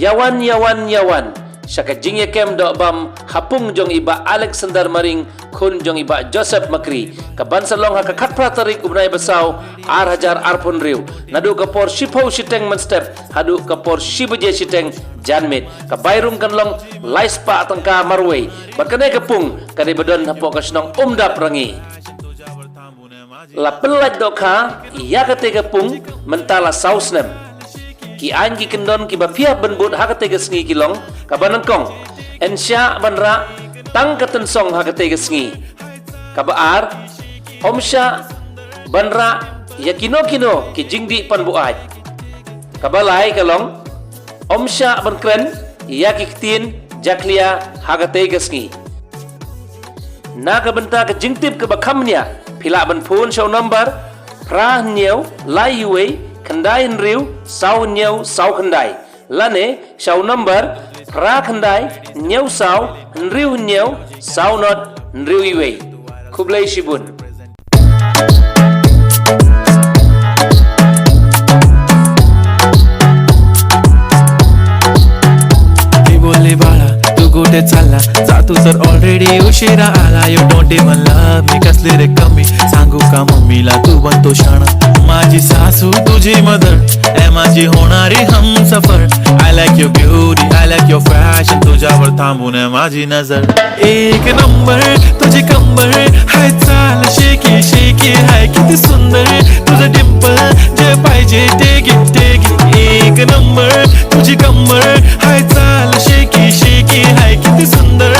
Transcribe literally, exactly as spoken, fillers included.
Ïawan, ïawan, ïawan sha ka jingïakem doh bam ha pung jong i Bah Alexander Maring, khun jong i Bah Joseph Makri, ka ban sa long ha ka khatphra tarik u bnai ba saw, ar hajar arphew hynriew, naduh ka por shiphew shiteng mynstep haduh ka por shi baje shiteng janmiet. Ka bai rung kan long lai spah tyngka marwei. Bad kane ka pung ka dei ba don hapoh ka shnong Umdap Rangi. La pynlait dohkha ïa kata ka pung mynta la saw snem. Ki aiñ ki kyndon kiba phi hap ban bud ha kata ka sngi ki long, kaba nyngkong, yn shah ban rah tang ka tynsong ha kata ka sngi. Kaba ar, ym shah ban rah ïa kino kino ki jingdih pan buaid. Kaba lai ka long, ym shah ban kren ïa ki ktien jakhlia ha kata ka sngi. Na ka bynta ka jingtip kaba kham bniah, phi lah ban phone sha u number phra hynñiew lai uwei khyndai hynriew saw hynñiew saw khyndai, lane sha u number phra khyndai hynñiew saw hynriew hynñiew saw nod hynriew uwei. Khublei shibun. Hey bole bala, tu gode chala, za tu sar already ushira ala, you don't even love me, kasli re kami, sangu ka mummy la tu banto shana. माझी सासू तुझी मदर, ए माझी होणारी हमसफर. I like your beauty, I like your fashion, तुझ्यावर थांबून आहे माझी नजर. एक नंबर तुझी कंबर, हाय चाल शेकी शेकी, हाय किती सुंदर तुझं डिंपल, जे पाहिजे ते घे ते घे. एक नंबर तुझी कंबर, हाय चाल शेकी शेकी, हाय किती सुंदर